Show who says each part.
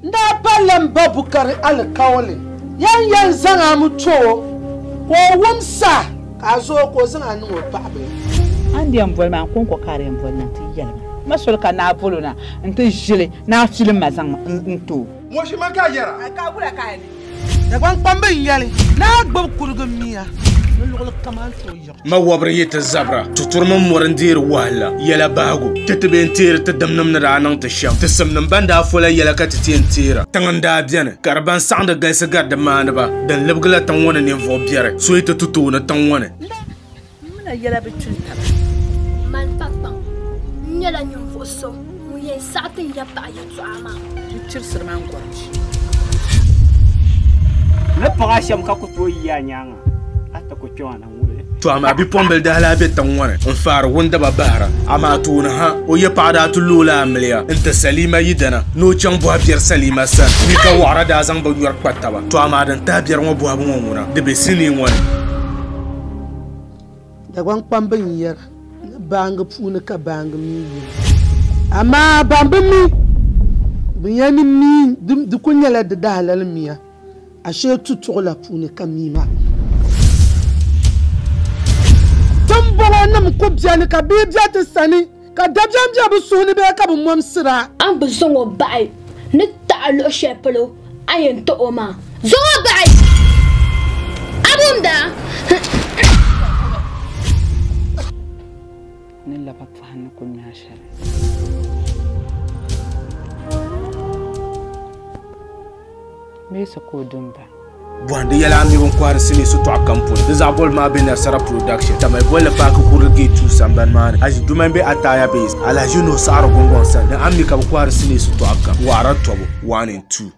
Speaker 1: N daa palila m ba Bukari alikauli, ya n yɛn zaŋ a mi ti o ka o wumsi a, ka a zooi ka o zaŋ a niŋ o paɣabila.
Speaker 2: A ni yɛn boli maa, n kɔŋko ka a di yɛn boli na nti yɛli ma. M ma soli ka naa bol o na nti ʒili ni a filim ma zaŋ n-ti o.
Speaker 3: Moshi man ka a yɛra?
Speaker 2: Ka wula ka a ni?
Speaker 1: Dagbaŋkpamba n-yɛli ni a gbibi kurigi mia ni luɣili kam a ni tooi yiɣi.
Speaker 4: Ma wɔbiri yi ti zabira, tuturi mini mɔri n-deeri wahala yɛla bahigu. Ti ti bee n-teeri ti dimnim ni daa niŋ ti shɛm. Ti simnim ban daa fola yɛla ka ti ti yɛn teera. Tiŋ n-daa beni, ka di ban saɣindi galisi gari di maaniba. Din libigila tiŋ ŋɔ ni ninvuɣ biɛri so yi ti tu tooni tiŋ ŋɔ ni.
Speaker 2: M mina yɛla bi kpini taba.
Speaker 5: Mani Kpakpaŋ, n nyɛla ninvuɣ so ŋun yɛn saɣi ti n yapaɣa yɛtɔɣa maa.
Speaker 2: Di chirisiri ma n-gɔrim shee.
Speaker 6: N ni paɣ a shɛm ka ku tooi yi a nyaaŋa, a ti ku kpe ma na ŋuli.
Speaker 4: To amaa bipuɣimbila daa lahi be tiŋ ŋɔ ni n-faari wundaba bahira. Amaa tooni ha, o yapaɣa daa ti lo o la amiliya n-ti Salima yidana ni o chaŋ bɔhi biɛri Salima sani. Ni ka wɔɣira daa zaŋ bɛ nyɔri kpa taba. To amaa din tahi biɛri ŋɔ bɔhibu ŋɔ ŋuna, di be sinii ŋɔ ni.
Speaker 1: Dagbaŋkpamba n-yɛra ni baaŋa puuni ka baaŋa mi yina. Amaa ban bi mi bɛ ya ni mi di kuli nyɛla di dahalali mia, ashee tutuɣila puuni ka mi maa. Tiŋbɔŋɔnim ku beni ka bia be ti sani, ka dabiɛm be bɛ suhu ni bee ka bɛ mɔmsira.
Speaker 5: A ni bi zaŋ o bahi ni taɣi luɣ shɛli polo a yɛn ti o maa, zaŋ o bahi a bumda.
Speaker 2: Ni laba pɔhim ni ku nya shɛli. Meesi ka o du m-ba.
Speaker 4: Bɔhindi yɛla a mi bɛn kɔhiri sinii sitɔɣu kam puuni. Di zaɣ boli maa be Nasara Production, Tamale bolli paaki kurili gate 2 sambani maa ni. A ʒi Dumani bee Ataya Base, Alhaji Nuhu Saɣiri Gungɔŋ sani ni a mi ka bɛ kɔhiri sinii sitɔɣu kam. Waɣira tɔbu 1 and 2.